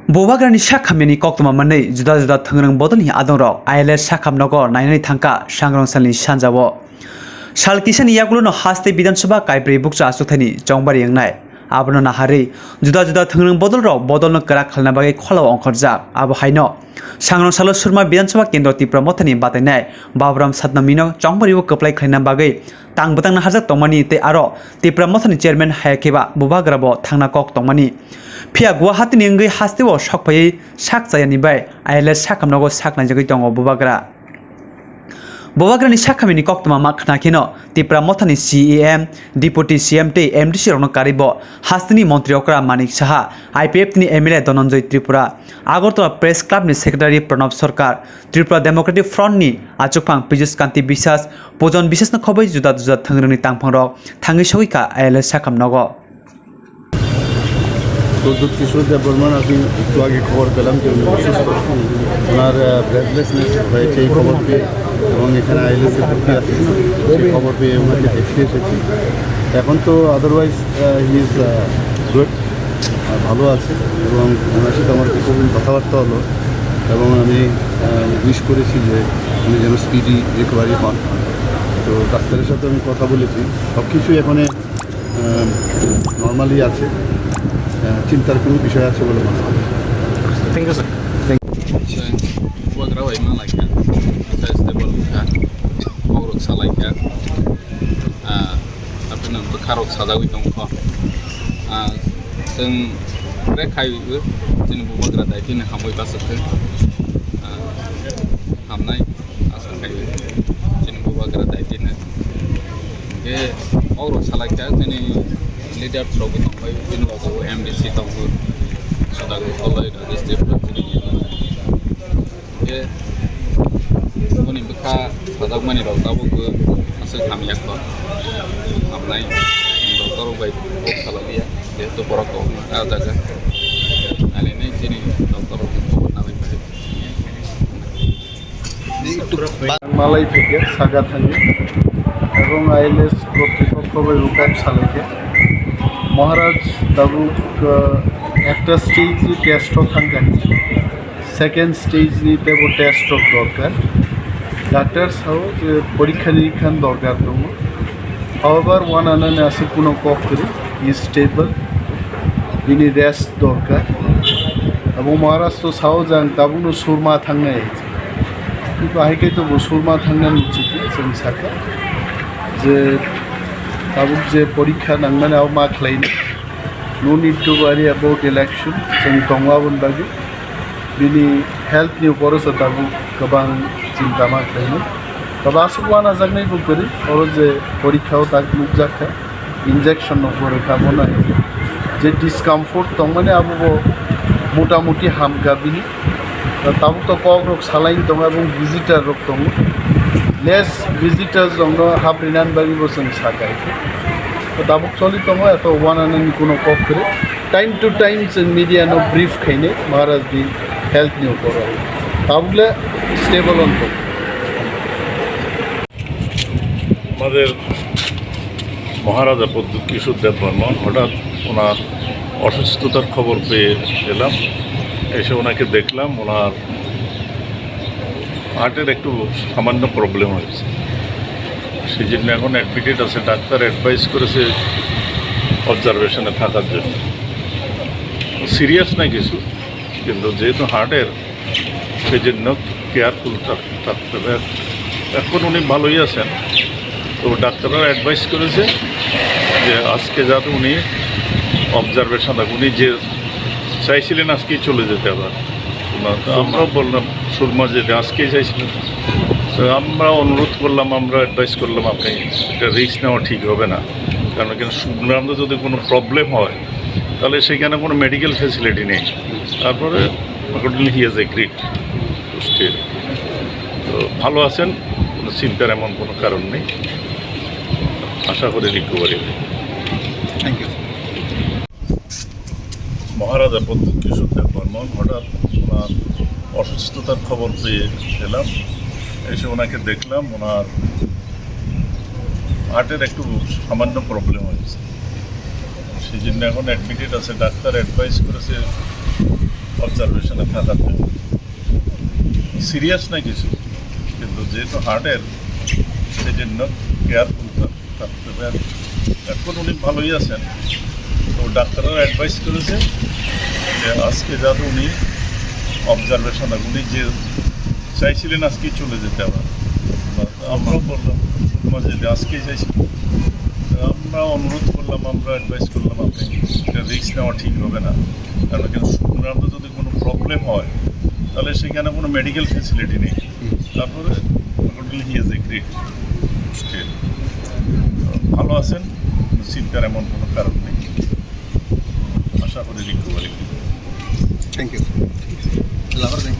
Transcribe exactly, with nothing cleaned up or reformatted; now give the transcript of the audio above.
Bubagrani sak hamyani koktwma manwi juda juda thwngrwng bodolni adongrok I L S sakham nogo nainani thangkha sangrong salni sanjao. Sal kisani yagulono haste Bidhan Sabha kaibrwi bukcha achukthani chongbari wngnai. Abono naharwi juda juda thwngrwng bodolrok bodolno kwrak khlaina bagwi kholao ongkhorjak. Abo haino sangrong salo Surma Bidhan Sabha Kendro Tipra Mothani batainai Baburam Satnamino chongbari o kwplai khlaina bagwi tang bwtang naharjak tongmani tei aro Tipra Mothani chairman hai khe ba Bubagra bo thangna kok tongmani. Phiya Guwahati ni wngwi haste o sok phaiwi sak chayani bai I L S sakham nogo sak naijagwi tongo Bubagra. Bubagrani sak hamyani koktwma ma khna kheno Tipra Mothani C E M, Deputy C M tei M D C rokno karwi bo hasteni montri okra Manik Saha, I P F T ni M L A Dhananjay Tripura, Agartala Press Club ni secretary Pranab Sarkar, Tripura Democratic Front ni achukphang Pijus Kanti Biswas, Pujon Biswas no khobwi juda juda thwngrwngni tangphangrok thangwi sogwi kha I L S sakham nogo. Pradyut কিশোর দেববর্মন, আপনি একটু আগে খবর পেলাম যে উনি অসুস্থ, ওনার ব্রেথলেসনেস হয়েছে এই খবর পেয়ে, এবং এখানে আইএলএসে ভর্তি আছেন সেই খবর পেয়ে ওনাকে দেখতে এসেছি। এখন তো আদারওয়াইজ হি ইজ গুড, ভালো আছে, এবং ওনার সাথে আমার কিছুদিন কথাবার্তা হলো এবং আমি উইশ করেছি যে উনি যেন স্পিডি রিকভারি হন। তো ডাক্তারের সাথে আমি কথা বলেছি, সব কিছুই এখানে নর্মালি আছে। আহ, চিন্তার কোনো বিষয় আছে বলে মনে হয় না। Thank you, sir. Bubagra bai ma laikha, asai stable wngkha, kokrok sa laikha, ah, aboni bwkharok sajagwi tongkho. Ah, chwng bere khaiwi chini Bubagra daitino hamwi bachwk thwng. Ah, hamnai asa khaiwi chini Bubagra daitino. Khe kokrok sa laikha chini leaders rokbo tongbai, chini logo M D C tongo, Sodagar Koloi, Rajesh Debbarma chini. Khe boni bwkha sajakmani rok tabukbo aswk hamya kho. Hamnai doctor rok bai kok salai liya, jehetu borok kok ah jaga. Nalinai chini doctor rok khobor nalai bai. Malai theke saga thani ebong I L S kortripokho bai rukam salaikhe Maharaj tabuk uh, ekta stage ni test o thangkha, second stage ni tebo test rok dorkar. Doctor sao je porikha nirikha ni dorkar tongo. However, one anani aswk kuno kok kwrwi, he is stable, bini rest dorkar. Abo Maharaj to sao jang tabukno surma thangnai. Kintu hai khe to bo surma thangnani chiti chwng sakha je tabuk je porikha nangnani abo ma khlaini. No need to worry about election, chwng tongo aboni bagwi. Bini health ni uporo se tabuk kwbang chinta ma khlainai. Tabo aswk uanajaknai bo kwrwi, oro je porikha o tak nukjak kha, injection no pore kha bo nai. Je discomfort tongmani abo bo motamuti hamkha bini. Tabuk to kok rok salaini tongo, ebong visitor rok tongo. Less visitors rok no haprinani bagwi bo chwng sakha. Tabuk choli tongo, eto uanani kuno kok kwrwi. Time to time chwng media no brief khainai Maharaj ni health ni upor o. Tabukle stable on to. আমাদের মহারাজা প্রদ্যুৎ কিশোর দেব বর্মন হঠাৎ ওনার অসুস্থতার খবর পেয়ে এলাম, এসে ওনাকে দেখলাম। ওনার হার্টের একটু সামান্য প্রবলেম হয়েছে, সেই জন্য এখন অ্যাডমিটেড আছে। ডাক্তার অ্যাডভাইস করেছে অবজারভেশনে থাকার জন্য। সিরিয়াস না কিছু, কিন্তু যেহেতু হার্টের, সেই জন্য কেয়ারফুল থাকতে হবে। এখন উনি ভালোই আছেন, তো ডাক্তাররা অ্যাডভাইস করেছে যে আজকে যাতে উনি অবজারভেশন থাকুন। উনি যে চাইছিলেন আজকেই চলে যেতে আবার, ওনার তো আমরাও বললাম সুরমা যেতে আজকেই চাইছিলেন। তো আমরা অনুরোধ করলাম, আমরা অ্যাডভাইস করলাম, আপনি একটা রিস্ক নেওয়া ঠিক হবে না, কারণ এখানে সুরমার যদি কোনো প্রবলেম হয় তাহলে সেখানে কোনো মেডিকেল ফেসিলিটি নেই। তারপরে accordingly he has agreed to stay. তো ভালো আছেন, কোনো চিন্তার এমন কোনো কারণ নেই। আশা করি রিকভারি হবে। Thank you. মহারাজা প্রদ্যুৎ কিশোর দেব বর্মন হঠাৎ ওনার অসুস্থতার খবর পেয়ে এলাম, এসে ওনাকে দেখলাম। ওনার হার্টের একটু সামান্য প্রবলেম হয়েছে, সেই জন্য এখন অ্যাডমিটেড আছে। ডাক্তার অ্যাডভাইস করেছে অবজারভেশনে থাকাতে সিরিয়াস না কিছু, কিন্তু যেহেতু হার্টের, সেই জন্য কেয়ারফুল থাকতে হবে। এখন উনি ভালোই আছেন, তো ডাক্তাররা অ্যাডভাইস করেছে যে আজকে যাতে উনি অবজারভেশন, উনি যে চাইছিলেন আজকে চলে যেতে আবার, আমরা বললাম, "তোমার যদি আজকে চাইছি।" তো আমরা অনুরোধ করলাম, আমরা অ্যাডভাইস করলাম, "আপনি এটা রিস্ক নেওয়া ঠিক হবে না, কারণ এখানে শুক্রাণুতে যদি কোনো প্রবলেম হয়, তাহলে সেখানে কোনো মেডিকেল ফেসিলিটি নেই।" তারপরে টোটালি হি ইজ এগ্রিড। ভালো আছেন, চিন্তার এমন কোনো কারণ নেই, আশা করি recovery. Thank you. Labar thank you.